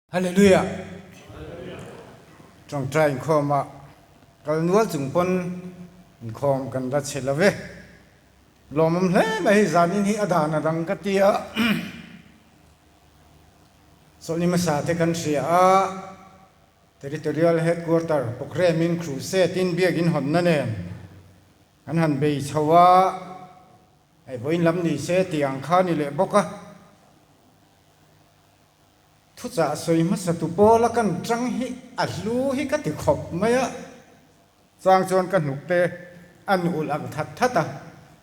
Hallelujah! Tawngtai inkhawmah kal nual chung pawn inkhawm kan la che lo ve. Lawmawm hle mai hei zanin hi a dan a dang ka ti a. Chawlhni hmasa te kan hria a, Territorial Headquarter Programme-in Crusade in biakin hawnna nen an han bei chho a, hei vawiin lam ni se tih ang kha a ni leh bawk a. Thuchah sawi hmasa tu pawla kan tang hi a hlu hi ka ti khawp mai a, chang chuan ka hnuk te an ulh ang that that a,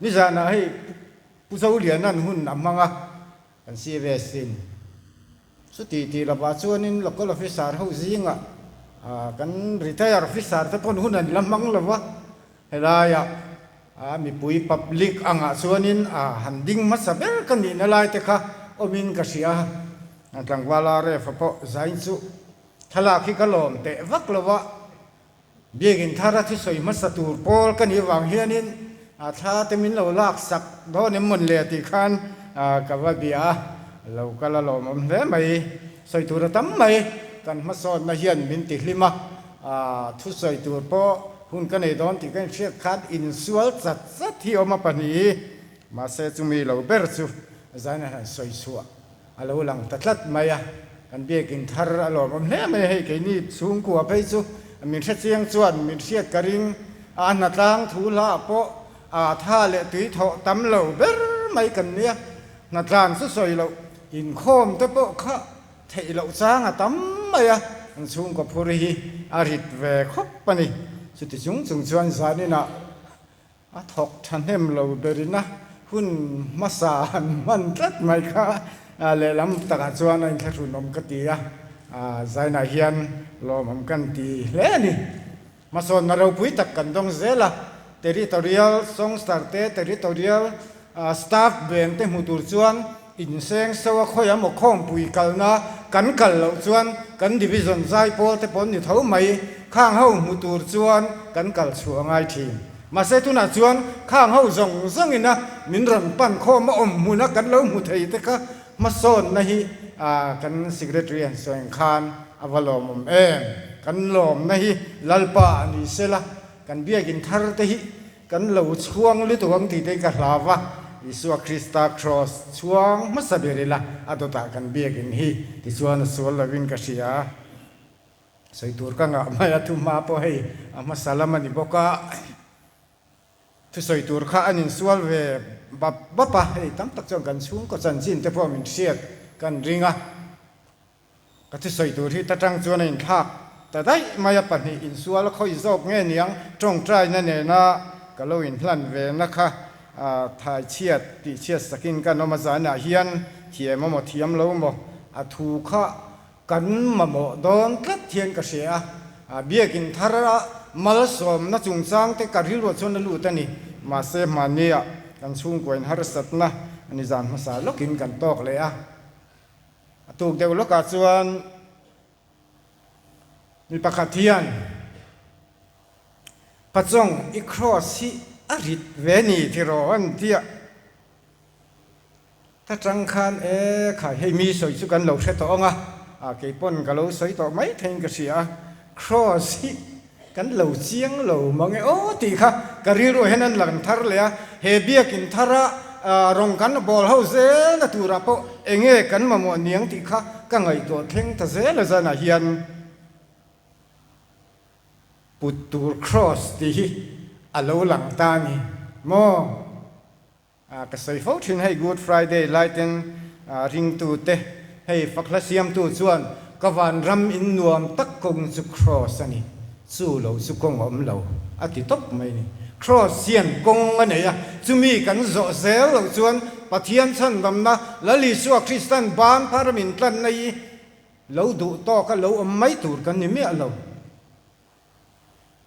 nizanah hei Pu Zoliana'n hun a hmang a, kan CVS in chuti tih lovah chuanin local officer ho zingah kan retire officer te pawn hun an la hmang lo va, helaiah A mipui public angah chuanin a han ding hmasa ber ka nihna lai te kha awmin ka hria a, tlangval RF-a pawh zain chu thlalak hi ka lawm teh vak lo a, biakin thara thusawi hmasa tur pawl ka nih vang hianin a thla te min lo lak sak dawn em mawn le tih khan ka va bia a, lo kal a lawmawm hle mai, sawi tur a tam mai, kan hmasawnna hian min ti hlim a, thusawi tur pawh Hun ka nei dawn tih ka inhriat khan insual chat chat hi awm a pahnih hi, mahse chumi lo ber chu zaina han sawi chhuah a lo lang ta tlat mai a, kan biakin thar a lawmawm hle mai a, hei keini chhungkua phei chu min hrechiang chuan min hriat ka ring a, a hnatlang thu hla ah pawh a tha leh tui thawh tam lo ber mai kan nia, hnatlang chu sawi loh inkhawm te pawh kha Theih loh chang a tam mai a, an chhungkaw phur hi a rit ve khawp a ni. Chuti chung chung chuan zaninah a thawk thahnem lo berin a hun hmasa han hman tlat mai kha lehlam takah chuan a inthlahrunawm ka ti a, zainah hian lawmawm kan ti hle a ni. Hmasawnna ropui tak kan dawng zel a, Territorial Songster te, Territorial Staff Band te hmu tur chuan inseng so a khawi emaw khawmpui kalna kan kal loh chuan kan Division zaipawl te pawh an ni tho mai, khang ho hmu tur chuan kan kal chhuah a ngai thin. Mahse tunah chuan khang ho zawng zawngin a min rawn pan khawm a awm hmuna kan lo hmu thei te kha Hmasawnna hi kan Secretary an sawi ang khan a va lawmawm em? Kan lawmna hi Lalpa a ni sela, kan biakin thar te hi kan lo chhuang lutuk ang tih te hi ka hlau va, Isua Krista Kraws chhuang hmasa ber ila a dawtah kan biakin hi tichuan a sual lovin ka hria. Sawi tur ka ngah mai a, thuhma pawh hei a hmasa lam a ni bawk a. Thusawi tur kha an insual ve bap bap a, hei tam tak chuan kan chhungkaw chanchin te pawh min hriat kan ring a, ka thusawi tur hi ta tang chuan a inthlak ta daih mai a, pahnih insual a khawi zawk nge niang tawngtaina nena ka lo inhlan ve na kha thai chhiat tih chhiat sakin kan awm a, zanah hian thiam emaw thiam lo maw a thu kha Kan mamawh dawn tlat hian ka hria a, biakin thara malsawmna chungchang te ka rilruah chuan a lut a ni. Mahse hmahniah kan chhungkuain harsatna a ni zan hmasa lawkin kan tawk leh a, a tuk deuh lawkah chuan mi pakhat hian Pachawng i cross hi a rit ve ni tiraw an ti a. Ta tang khan e khai hei mi sawi chu kan lo hre tawh ang a, ah kei pawn ka lo sawi tawh mai theiin ka hria a, Kraws hi kan lo chiang lo mang e aw tih kha ka rilruah hian an lang thar leh a, he biakin thara rawng kan bawl ho zelna turah pawh enge kan mamawh niang tih kha ka ngaihtuah thleng ta zel a zanah hian put tur Kraws tih hi a lo lang ta a ni maw? Ka sawi fo thin hei Good Friday lai ten ringtu te hei fakhla siamtu chuan ka vanram in nuam tak kawng chu Cross a ni, chu lo chu kawng a awm lo a ti tawp mai ni. Cross hian kawng a nei a, chumi kan zawh zel loh chuan Pathian chhandamna Lal Isua Kristan ban phar a min tlanna hi lo duh tawka lo awm mai tur kan ni miah lo.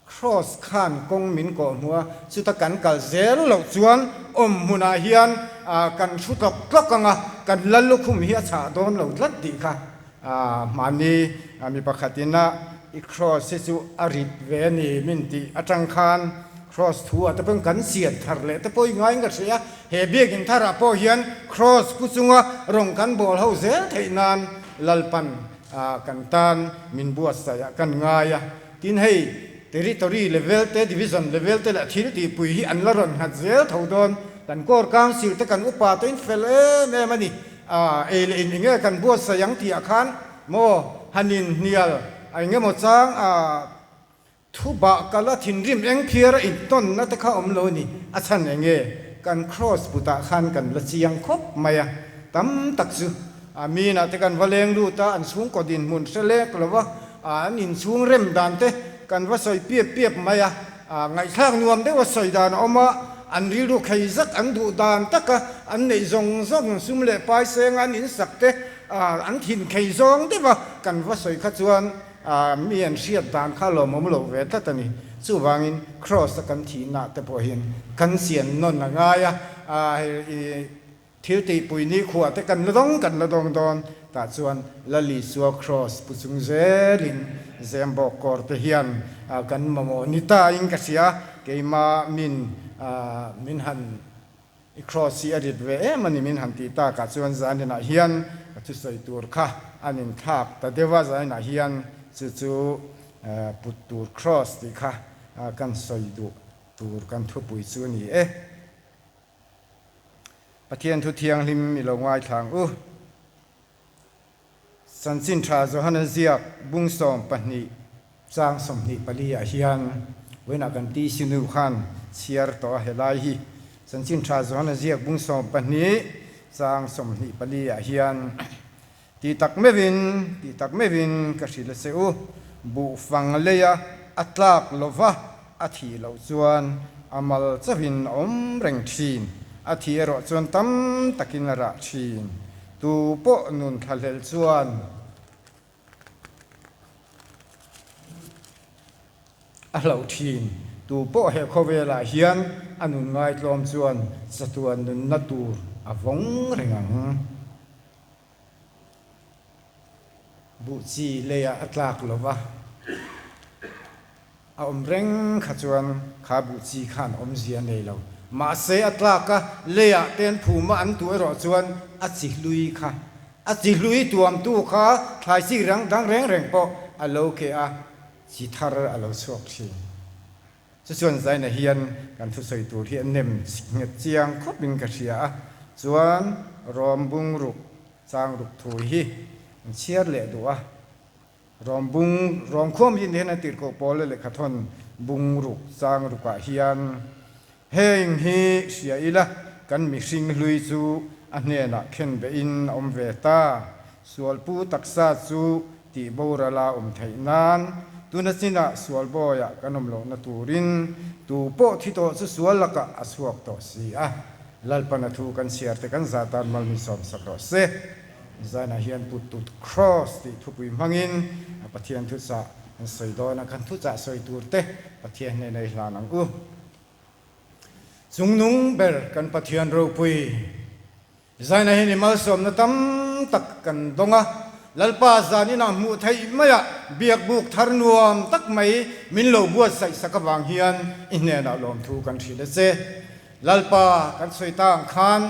Kraws khan kawng min kawh hmu a, chuta kan kal zel loh chuan awm hmunah hian kan thu tlawk tlawk ang a, kan lal lukhum hi a chhah dawn lo tlat tih kha hmahni mi pakhatin a i kraws hi chu a rit ve a ni min tih atang khan kraws thu ah te pawhin kan chian thar leh te pawh i ngaiin ka hria. He biakin tharah pawh hian kraws pu chunga rawng kan bawl ho zel theih nan Lalpan. kan tan min buatsaih ah kan ngai a. Tin hei Territory level te, Division level te leh thil tihpui hi an la rawn nghat zel tho dawn. Kan Core Council te kan upa te in fel em em a ni. Ei leh in enge kan buatsaih ang tih ah khan maw han inhnial a engemaw chang a Thu bah kal a thinrim eng phiar a intawnna te kha awm lo ni. A chhan eng nge? Kan Kraws putah khan kan la chiang khawp mai a. Tam tak chu a minah te kan va leng lut a, an chhungkaw dinhmun hre lek lo va, an inchhung rem dan te kan va sawi piap piap mai a. Ngaihthlak nuam deuha sawi dan a awm a, an rilru khei zak an duh dan taka an neih zawng zawng sum leh pai senga an insak te an thin khei zawng deuha kan va sawi kha chuan Mi an hriat dan kha lawmawm lo ve tlat a ni. Chuvangin Kraws a kan thihna te pawh hian kan sian nawn a ngai a, thil tihpui nikhua te kan la dawng kan la dawng dawn. Tah chuan Lal Isua Kraws pu chung zelin Zembawk kawr te hian kan mamawh ni ta in ka hria, keimah min min han I cross hi a rit ve em a ni min han tih takah chuan zaninah hian ka thusawi tur kha an inthlak ta deuh a, zaninah hian chu chu put tur cross tih kha kan sawi duh tur kan thupui chu a ni e. Pathian thu thianghlim i lo ngaithla ang u. Chanchin Tha Johana ziak bung 12 chang 24 ah hian vawiinah kan TC nu khan chhiar tawh a helai hi. Chanchin Tha Johana ziak bung 12 chang 24 ah hian Ti tak meuhin, ti tak meuhin ka hrilh a che u, buhfang leia a tlak lova a thih loh chuan a mal chauhin a awm reng thin, a thih erawh chuan tam takin a rah thin. Tu pawh nun thlahlel chuan a hlauh thin. Tu pawh he khawvelah hian a nun ngaitlawm chuan chatuan nunna tur a vawng reng ang. Buh chi leiah a tlak lo va, a awm reng kha chuan kha buh chi khan awmzia a nei lo. Mahse a tlak a, leiah te an phum a, an tuh erawh chuan a chi hlui kha, a chi hlui tuamtu kha thlai chi rang dang reng reng pawh a lo keh a, chi thar a lo chhuak thin. Chuchuan Zaina hian kan thusawi tur hi a nem nghet chiang khawpin ka hria a, chuan Rom bungruk chang ruk thu hi an chhiar leh duh a. Rom bung, Rom khuam hi ni hian a tirhkoh pawl leh lehkhathawn bungruk chang rukah hian heng hi hria ila kan mihring hlui chu a hnenah khen behin a awm ve ta. Sualpu taksa chu tih boral a awm theih nan tuna chinah sual bawiah kan awm lohna turin tu pawh thi tawh chu sual lakah a chhuak tawh si a. Lalpan a thu kan chhiar te kan zah tan mal min sawm sak rawh se. Zainah hian Put Tut Cross tih thupui hmangin a Pathian thuchah an sawi dawn a, kan thuchah sawi tur te Pathian hnena i hlan ang u. Chungnung ber kan Pathian ropui. Zaina hian i malsawmna tam tak kan dawng a, Lalpa zan inah hmuh theih maiah biakbuk thar nuam tak mai min lo buatsaih sak avang hian i hnenah lawmthu kan hrilh a che. Lalpa kan sawi ta ang khan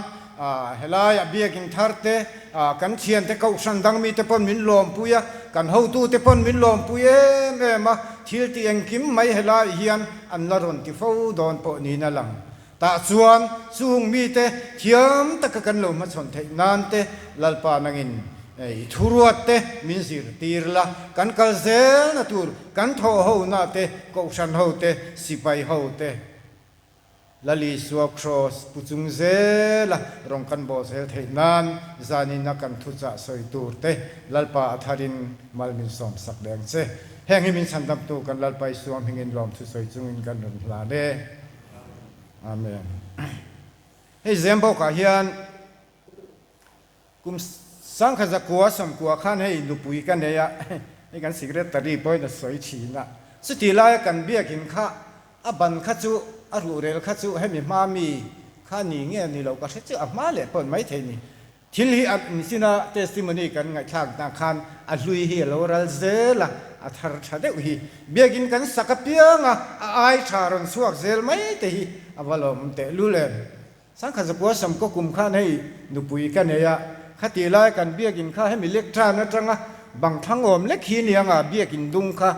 helaiah biakin thar te, kan thiante kohhran dang mite pawn min lawmpui a, kan hotute pawn min lawmpui em em a, thil tih engkim mai helaiah hian an la rawn ti fo dawn pawh niin a lang. Tah chuan chung mite thiam taka kan lo hmachhawn theih nan te Lalpa nangin i thuruat te min zirtir la, kan kal zelna tur kan thawh ho na te, kohhran ho te, sipai ho te, Lal Isua Kraws pu chung zela rawng kan bawh zel theih nan zanin a kan thuchah sawi tur te Lalpa a tharin mal min sawm sak leh ang che. Heng hi min chhandamtu kan Lalpa Isua hmingin lawmthu sawi chungin kan rawn hlan e. Amen. Hei Zembawkah hian kum sangkhat zakua sawmkua khan hei nupui ka nei a, hei kan secretary pawhin a sawi thin a. Chuti laia kan biakin kha a ban kha chu a ruhrel kha chu hemi hma mi kha ni nge ni lo ka hre chiah a hma leh pawh maithei ni. Thil hi a nichina testimony kan ngaihthlak hna khan a hlui hi a lo ral zel a, a thar tha deuh hi. Biakin kan sak apiang a, a ai tha rawn chhuak zel mai te hi a va lawmawm teh lul em. Sangkhat zakua samkaw kum khan hei nupui ka nei a, khatih lai kan biakin kha hemi lectern atanga Bang thlang awm lek hi nia nga biakin dung kha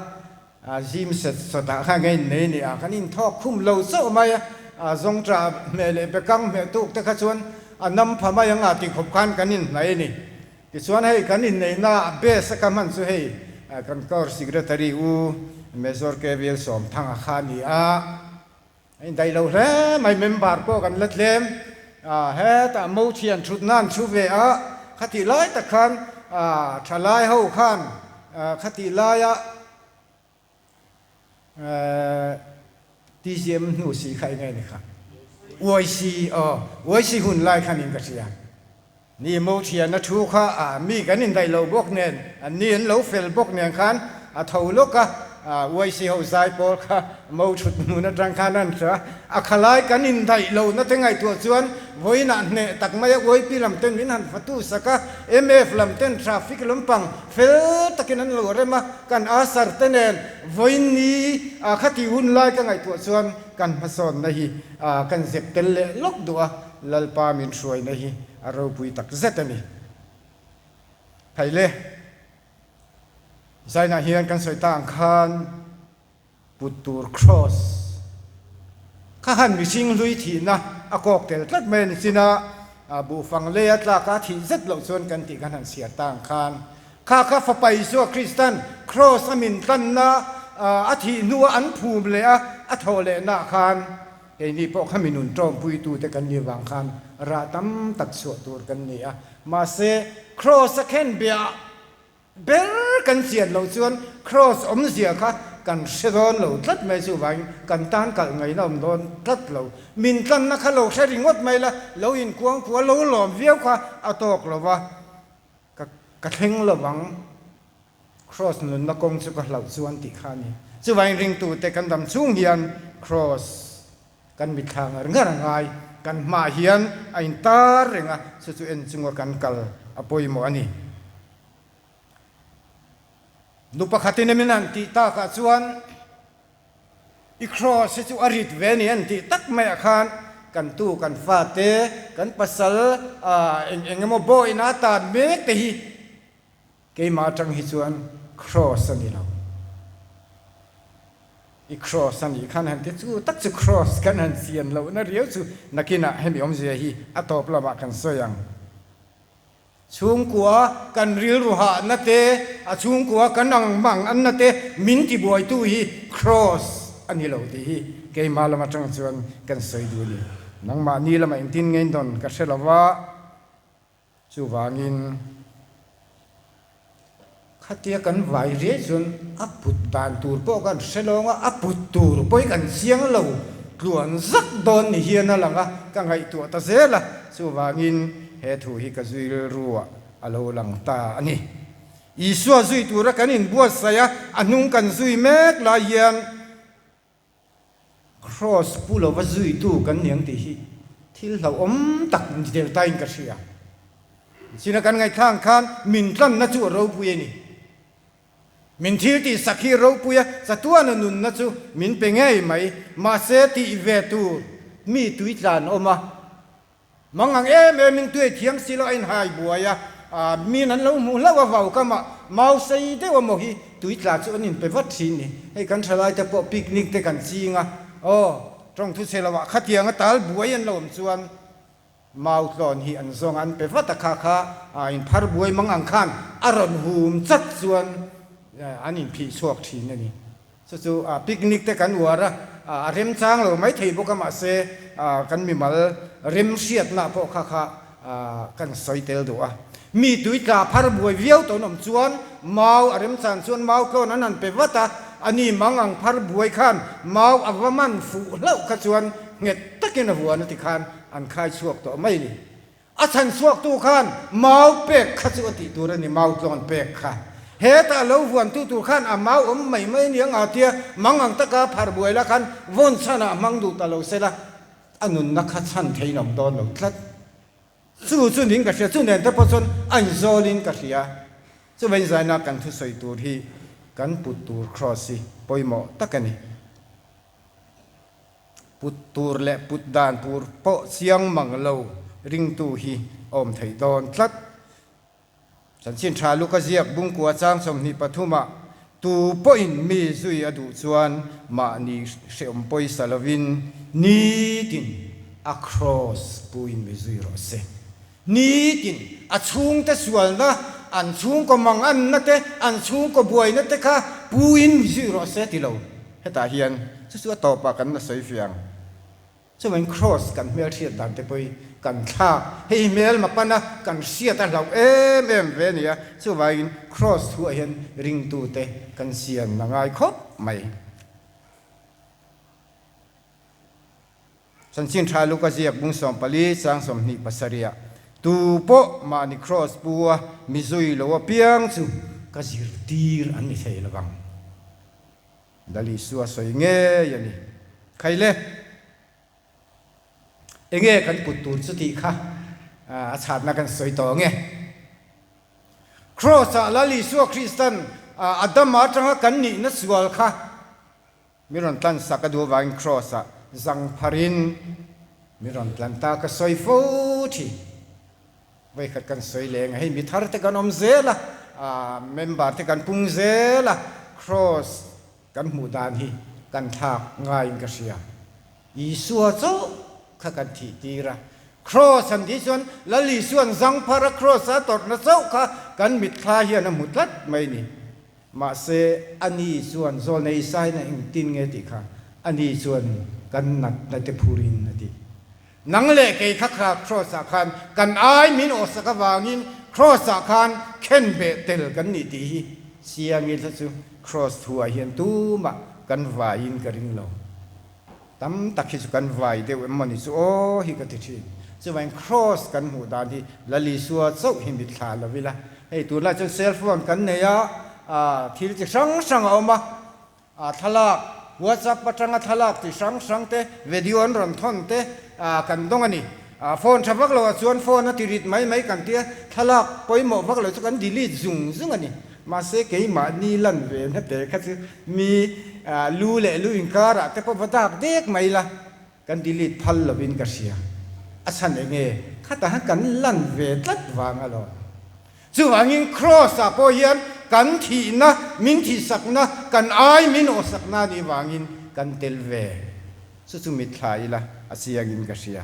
zim set sawtah khan kan innei a ni a, kan inthawk khum lo chauh mai a, zawngṭah hmeh leh bekang hmeh tuk te kha chuan a nam pha mai ang a tih khawp khan kan inhnai a ni. Tichuan hei kan inneihna a base a ka hman chu hei kan Corps Secretary U Major KVL Sawmthanga kha a ni a, a indaih lo hle mai, member pawh kan la tlem a, hetah mo thian thutna an thu ve a, khatih lai tak khan thalai ho khan khatih laia TCM hnu si kha eng nge ni kha? UIC aw, UIC hun lai khan in ka hria. Ni mo thiana thu kha a mi kan indaih lo bawk nen, an ni an lo fel bawk nen khan a tho lawk a, UIC ho zai pawl kha mo thut hmun atang khan an hria. A khalai kan indaih lo na te ngaihtuah chuan vawiinah hneh tak mai a UIP lam ten min han fatu sak a, MF lam ten traffic lampang fel takin an lo rem a, Kan Asar te nen vawiin ni a khati hun lai ka ngaihtuah chuan kan hmasawnna hi kan zep tel leh lawk duh a, Lalpa min hruaina hi a ropui tak zet a ni. Phaile, Zainah hian kan sawi ta ang khan, Put tur Kraws kha han mihring hlui thihna a kawk tel tlat mai a ni chin a, buhfang leia tlaka thih zet loh chuan kan tih kan han chhiar ta ang khan kha kha Fapa Isua Kristan Kraws a min tlanna a thih hnua an phum leh a, a thawh lehnaah khan keini pawh kha mi nun tawmpuitute kan nih vang khan rah tam tak chhuah tur kan ni a, mahse Kraws a khenbehah Ber kan chian loh chuan Kraws awmzia kha kan hre dawn lo tlat mai chuvangin kan tan kalh ngaihna awm dawn tlat lo. Min tlanna kha lo hre ringawt mai la, lo inkuang kual lo lawm viau kha a tawk lo va, ka ka thleng lo vang. Kraws nunna kawng chu ka hlauh chuan tih kha a ni. Chuvangin ringtute kan dam chhung hian Kraws kan mitthla ngar ngar a ngai. Kan hmaah hian a intar reng a, chu chu en chunga kan kal a pawimawh a ni. Nu pakhatin a min han tih takah chuan i cross hi chu a rit ve a ni an tih tak maiah khan kan tu kan fate kan pasal eng eng emaw bawiin a tan mek te hi keimah atang hi chuan cross a ni lo. I cross a nih khan han ti chu tak chu cross kan han sian lohna riau chu nakinah hemi awmzia hi a tawp lamah kan sawi ang. Chhungkua kan rilru hahna te, a chhungkua kan ang mang anna te min tibuaitu hi Kraws a ni lo tih hi keimah lam atang chuan kan sawi duh a ni. Nangmahni lamah engtin nge dawn ka hre lo va, chuvangin khatia kan vai riai chuan a put dan tur pawh kan hre lawng a, a put tur pawh hi kan chiang lo tluan zak dawn ni hian a lang a, ka ngaihtuah ta zel a, chuvangin he thu hi ka zui rilruah a lo lang ta a ni. Isua zui tura kan inbuatsaih a, a hnung kan zui mek lai hian, Kraws pu lova zuitu kan ni ang tih hi thil hlauhawm tak ni tel tain ka hria. China kan ngaihthlak ang khan min tlanna chu a ropui a ni. Min thil tih sak hi a ropui a, chatuana nunna chu min pe ngei mai. Mahse tih ve tur mi tui tlan awm a. Mang ang em em in tuai thiam si lo a inhai buai a, min an lo hmuh hlauh a vau kamah mau sei deuh a maw hi tui tla chu an inpe vat thin ni. Hei kan thalai te pawh picnic te kan ching a, aw tawng thu chhe lovah khatiang a tal buai an lo awm chuan mau tlawn hi an zawng a an pe vat a kha kha inphar buai mang ang khan a rawn hum chat chuan an inphih chhuak thin a ni. Chu chu picnic te kan uar a, a remchang lo mai thei bawk a mahse kan mimal remhriatna pawh kha kha kan sawi tel duh a. Mi tui tla phar buai viau tawn awm chuan mau a remchan chuan mau tlawn an han pe vat a, ani mang ang phar buai khan mau a va man fuh hlauh kha chuan nghet takin a vuan a ti khan an khai chhuak tawh mai ni. A chhan chhuaktu khan mau pek kha chu a tih tur a ni, mau tlawn pek kha. Hetah lo vuantu tur khan a mau awm mai mai nia nga tia mang ang taka phar buai la khan vawn chhanah a hmang duh ta lo sela, a nunna kha chhan theiin a awm dawn lo tlat. Chu chu ning ka hria, chu nen te pawh chuan a inzawlin ka hria. Chuvei zaina kan thusawi tur hi kan put tur kraws hi pawimawh tak a ni. Put tur leh put dan tur pawh chiang mang lo ringtu hi a awm thei dawn tlat. Chanchin tha Luka ziak bungkua chang 23 ah, Tu pawhin mi zui a duh chuan mahni hreawm pawisa lovin nitin a kraws puin mi zui rawh se. Nitin a chhungte sualna, an chhungkaw manganna te, an chhungkaw buaina te kha puin mi zui rawh se ti lo. Hetah hian chu chu a tawpah kan la sawi fiang. Chuvangin Kraws kan hmelhriat dan te pawh hi kan thlak. Hei hi hmelma pana kan hriat a hlauh em em ve a ni a, chuvangin Kraws thuah hian ringtute kan siam a ngai khawp mai. Chanchin Tha Luka ziak bung 14 chang 27 ah, Tu pawh mahni Kraws pu a mi zui lo apiang chu ka zirtir an ni thei lovang. Lal Isua sawi ngei a ni. Khai le, enge kan put tur chu tih kha a chhatna kan sawi tawh ang e. Kraws-ah Lal Isua Kristan Adama atanga kan nihna sual kha mi rawn tlan sak a duh avangin Kraws-ah zang pharin mi rawn tlan ta ka sawi fo thin. Vawikhat kan sawi leng a, hei mi thar te kan awm zel a, member te kan pung zel a, Kraws kan hmuh dan hi kan thlak ngaiin ka hria. Isua chauh kha kan thih tir a, Kraws han tih chuan Lal Isua'n zangphar a Kraws a tawrhna chauh kha kan mitthla hian a hmu tlat mai ni. Mahse, ani chuan zawlnei Isaiah engtin nge tih kha ani chuan kan natna te phurin a ti. Nang leh kei kha kha Kraws-ah khan kan ai min awhsak avangin Kraws-ah khan khenbeh tel kan nih tih hi siangin hla chu Kraws thuah hian tumah kan vaiin ka ring lo. Tam tak hi chu kan vai deuh em mawni chu aw hi ka ti thin. Chuvangin Kraws kan hmuh dan hi Lal Isua chauh hi mitthla lo ila. Hei tunlai chuan cell phone kan nei a, thil chi hrang hrang a awm a. A thlalak, WhatsApp atanga thlalak chi hrang hrang te, video an rawn thawn te kan dawng a ni. Phone tha vak loah chuan phone a ti rit mai mai kan tia, thlalak pawimawh vak lo chu kan delete zung zung a ni. Mahse keimahni lan ve na te kha chu mi lu leh lu inkarah te pawh va dak dek mai la, kan delete phal lovin ka hria. A chhan eng nge? Khatah khan kan lan ve tlat vang alawm. Chuvangin Kraws-ah pawh hian kan thihna, min thihsakna, kan ai min awhsakna anih vangin kan tel ve. Chu chu mitthla ila a chiangin ka hria.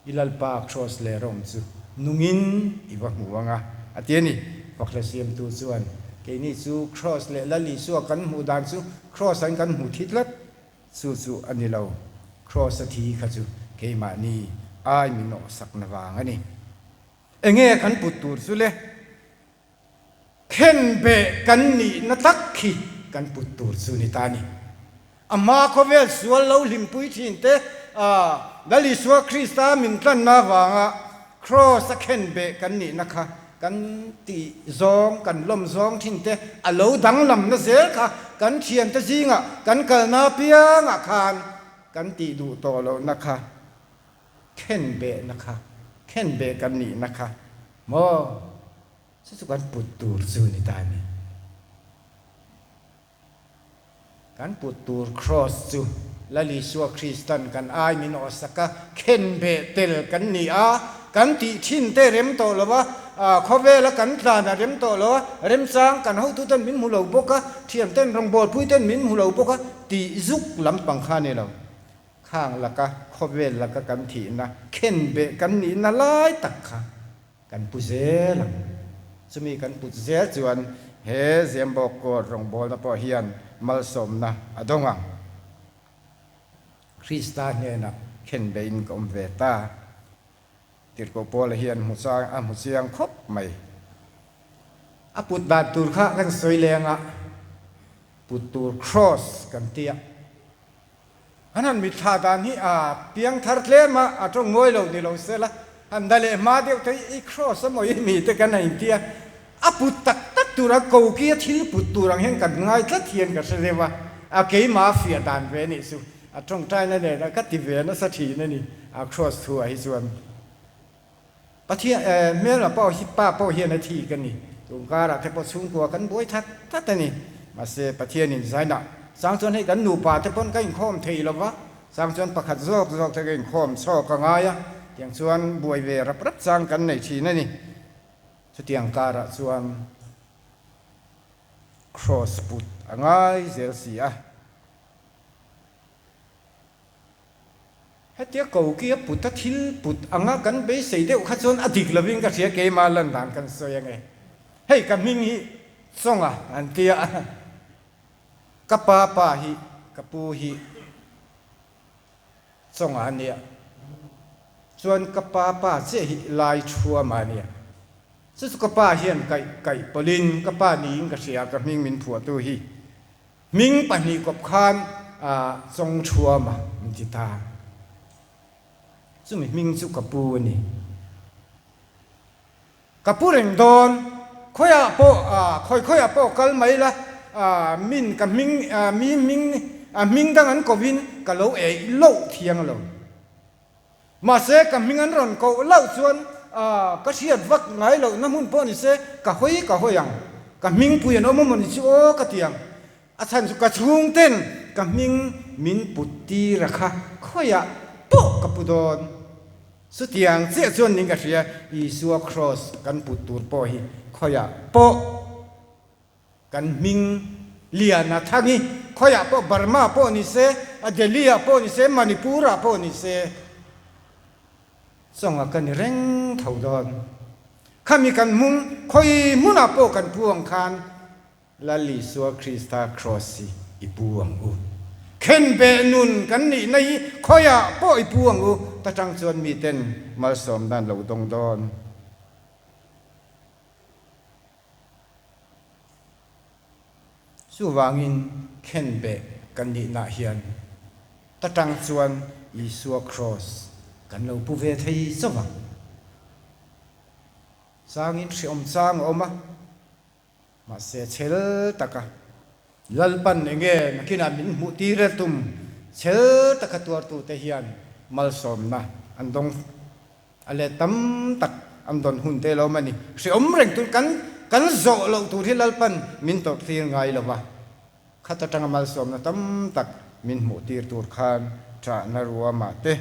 I Lalpa Kraws leh rawng chu nungin i va hmu ang a, a ti a ni. Fakhla siamtu chuan, Keini chu Kraws leh Lal Isua kan hmuh dan chu Kraws-ah hian kan hmu thi tlat. Chu chu a ni lo. Kraws-a thi kha chu keimahni ai min awhsakna vang a ni. Enge kan put tur chu le? Khenbeh kan nihna tak khi kan put tur chu ni ta ni. A hma khawvel sual lo hlimpui thin te, Lal Isua Krista min tlanna avanga Kraws a khenbeh kan nihna kha kan tih zawng, kan lawm zawng thin te a lo danglamna zel kha kan thiante zingah kan kalna apiangah khan kan tih duh tawh lohna kha Khenbehna kha, khenbeh kan nihna kha maw? Chu chu kan put tur chu ni ta a ni. Kan put tur Kraws chu Lal Isua Kristan kan ai min awhsak a, khenbeh tel kan ni a, kan tih thin te rem tawh lo a, khawvela kan tlan a rem tawh lo a, remchang kan hotuten min hmu lo bawk a, thianten rawngbawlpuiten min hmu lo bawk a, tih zuk lampang kha a ni lo. Khang laka khawvel laka kan thihna khenbeh kan nihna lai tak kha kan pu zel ang. Chumi kan put zel chuan he Zembawk Court rawngbawlna pawh hian malsawmna a dawng ang. Krista hnenah khenbehin ka awm ve ta. Tirhkoh Paula hian hmu chang a hmu chiang khawp mai. A put dan tur kha kan sawi leng a, put tur cross kan ti a. An han mitthla dan hi a piang thar tlem a, a tawng mawi lo ni lo se la, han da leh hma deuh te i cross a maw i mi te kan han inti a, a put tak tak tur a koki a thil put tur ang hian kan ngai tlat hian ka hre deuh a, a keimah a fiah dan ve anih chu a tawngtaina nen a ka ti ve nasa thin a ni, a cross thu ah hi chuan. Pathian eh hmelma pawh hi pa pawh hian a thi ka ni. Tun karah te pawh chhungkua kan buai that that a ni. Mahse Pathianin zainah chang chuan hei kan nupa te pawn ka inkhawm thei lo va, chang chuan pakhat zawk zawk te ka inkhawm chhawk a ngai a, tiang chuan buai ve rap rap chang kan nei thin a ni. Chutiang karah chuan Kraws put a ngai zel si a. Hetia koki a put a thil put anga kan beisei deuh kha chuan a dik lovin ka hria keimah lan dan kan sawi ange. Hei ka hming hi Chawnga an tia a, ka pa pa hi ka pu hi Chawnga a nia, chuan ka pa pa chiah hi Laithuama a nia. Chu chu ka pa hian kaih kaih pawlhin ka pa niin ka hria ka hming min phuahtu hi. Hming pahnih kawp khan Chawngthuama min ti ta. Chumi hming chu ka pu a ni. Ka pu reng dawn, khawiah pawh, khawi khawiah pawh kal mai la, min ka hming, mi hming, hming dang an kovin ka lo eih loh thiang lo. Mahse, ka hming an rawn koh loh chuan ka hriat vak ngai lohna hmun pawh ni se, ka hawi ka hawi ang. Ka hmingpui an awm a mawni chu aw ka ti ang. A chhan chu ka chhungten ka hming min put tir a kha khawiah pawh ka pu dawn. Chutiang chiah chuan ning ka hria, Isua Kraws kan put tur pawh hi khawiah pawh. Kan hming lian a thang i, khawiah pawh Burma pawh ni se, a Delhi ah pawh ni se, Manipur ah pawh ni se, chawnga ka ni reng tho dawn. Khami kan hmung khawi hmunah pawh kan pu ang khan Lal Isua Krista Kraws hi i pu ang u. Khenbeh nun kan nihna hi khawiah pawh i pu ang u, ta tang chuan miten malsawmna an lo dawng dawn. Chuvangin khenbeh kan nihnaah hian ta tang chuan Isua Kraws kan lo pu ve thei chauh ang. Changin hrehawm chang a awm a, mahse chhel taka Lalpan enge nakinah min hmuh tir e tum chhel taka tuartute hian malsawmna an dawng A let tam tak an dawn hun te lo mani. Hreawm reng tur kan kan zawh loh tur hi Lalpan min tawrh tir ngai lo va. Khat atanga malsawmna tam tak min hmuh tir tur khan ṭahna ruamah te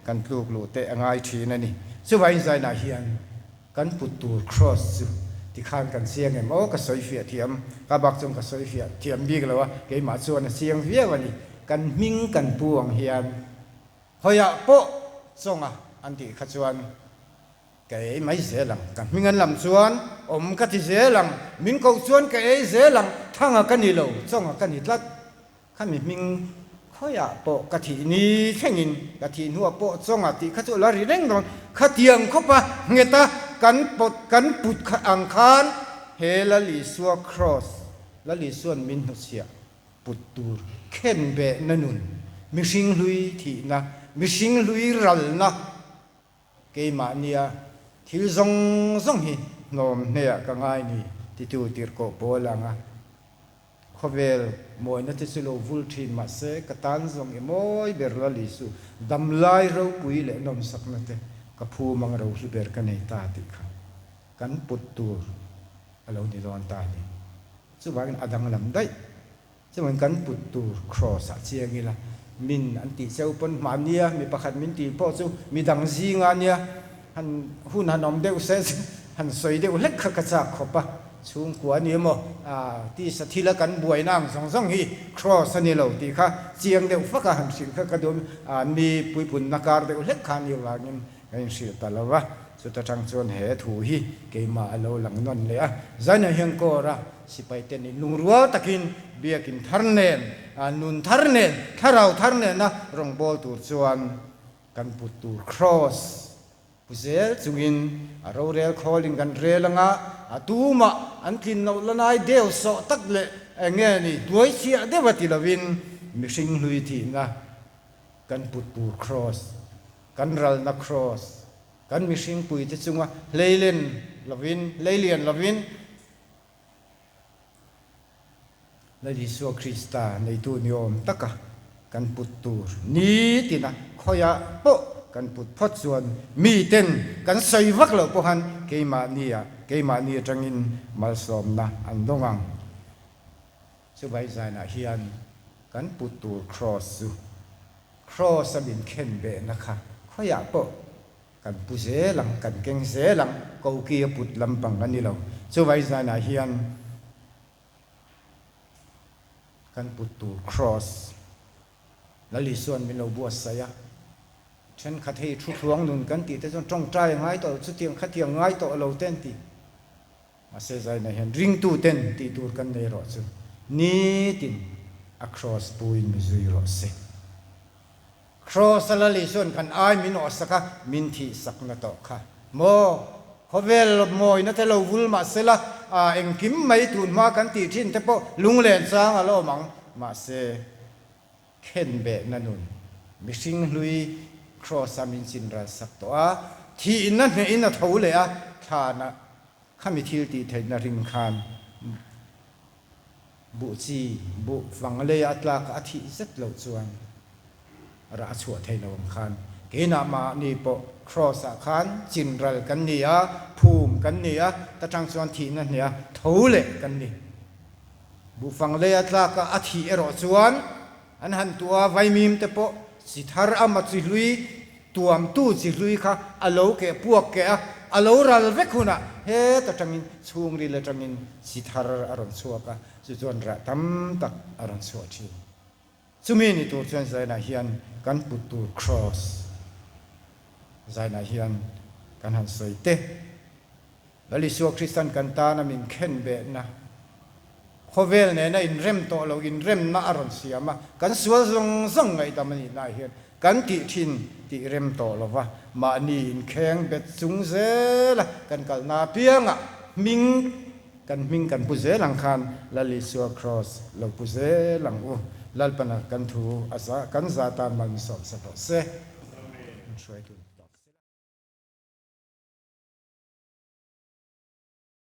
kan tluk luh te a ngai ṭhin a ni. Chuvangin zainah hian kan put tur kraws chu tikhan kan chiang em aw ka sawi fiah thiam ka bak chuan ka sawi fiah thiam bik lo a, keimah chuan a chiang viau a ni. Kan hming kan pu ang hian Hawiah pawh chawnga an tih kha chuan ka ei mai zel ang, ka hming an lam chuan awm ka ti zel ang, min koh chuan ka ei zel ang, thanga ka ni lo, chawnga ka ni tlat. Khami hming khawiah pawh ka thih ni thlengin ka thih hnuah pawh chawnga tih kha chu a la ri reng dawn. Khatiang khawpa ngheta kan pawt kan put ang khan he Lal Isua Kraws, Lal Isua'n min hnuchhiah Put tur khenbehna nun, mihring hlui thihna, mihring hlui ralna, keimahnia thil zawng zawng hi hnawm hneah ka ngai ni titu tirhkoh pawl anga khawvel mawina te chu lo vul thin mahse ka tan zawng i mawi ber Lal Isu damlai ropui leh nawmsakna te ka phu mang ro hlu ber ka nei ta tih kha kan put tur a lo ni dawn ta a ni. Chuvangin a danglam daih. Chuvangin kan put tur kraws ah chiang ila, min an tih cheu pawn hmahnia mi pakhat min tih pawh chu mi dang zinga nia han hun han awm deuh se chu han sawi deuh hlek kha ka chak khawp a, chhungkua a ni emaw tisa thila kan buaina ang zawng zawng hi kraws a ni lo tih kha chiang deuh fak a han hrilh kha ka duh a, mi puipunna kar deuh hlek kha a nih avangin Ka inhrilh ta lo va, chuta tang chuan he thu hi keimah a lo lang nawn leh a. Zaina hian Kawra sipai te nih lungrual takin biakin thar nen, nun thar nen, thlarau thar nena rawngbâwl tur chuan kan put tur kraws pu zel chungin a rorel khawlin kan rel anga a tumah an tlin loh la nai deuh sawh tak leh eng nge ni hnuai chhiah deuh a ti lovin mihring hlui thihna kan put tur kraws Kan ralna kraws, kan mihring puite chunga hleilen lovin, hleilian lovin, Lal Isua Krista neitu ni awm taka kan put tur nitina khawiah pawh kan put phawt chuan miten kan sawi vak loh pawhan keimahnia keimahni atangin malsawmna an dawng ang. Chuvai zainah hian kan put tur kraws chu Kraws a min khen behna kha khawiah pawh Kan pu zel ang, kan keng zel ang, koki a put lampang a ni lo. Chuvai zanah hian kan put tur Kraws Lal Isua'n min lo buatsaih a. Thenkhat hei thu thluang nun kan tih te chuan tawngtai a ngai tawh lo, chutiang khatiang ngai tawh lo te an ti. Mahse zainah hian ringtuten tih tur kan nei rawh chu nitin a Kraws puin mi zui rawh se. Kraws a Lal Isua'n kan ai min awhsak a, min thihsakna tawh kha maw? Khawvel mawina te lo vul mahsela engkim mai tun hma kan tih thin te pawh lunglen chang a la awm ang. Mahse khenbehna nun mihring hlui Kraws a min chinral sak tawh a, thihna hnehin a tho leh a, thlanah khami thil tih theihna ring khan Buh chi, buh vang leia a tlak a thih zet loh chuan rah a chhuah thei lo ang khan keinah mahni pawh Kraws ah khan chinral kan ni a, phum kan ni a, ta tang chuan thihna hneha tho leh kan ni. Buh fang leia tlak a a thih erawh chuan an han tuah a, vaimim te pawh chi thar ama chi hlui Tuamtu chi hlui kha a lo keh puak keh a, a lo ral vek hunah het atangin chhungril atangin chi thar a rawn chhuak a, chu chuan rah tam tak a rawn chhuah thin. Chumi ni tur chuan zainah hian kan put tur kraws zainah hian kan han sawi te. Lal Isua Kristan kan tana min khen behna, khawvel nena inrem tawh lo inremna a rawn siam a, kan sual zawng zawng ngaihdam a nihna ah hian kan tih thin tih rem tawh lo va, mahni inkheng bet chung zela kan kalna apiangah hming kan hming kan pu zel ang khan Lal Isua Kraws lo pu zel ang u. Lalpana kan thu a za kan za tan mal mi sawmsa rawh se. Hruaitu.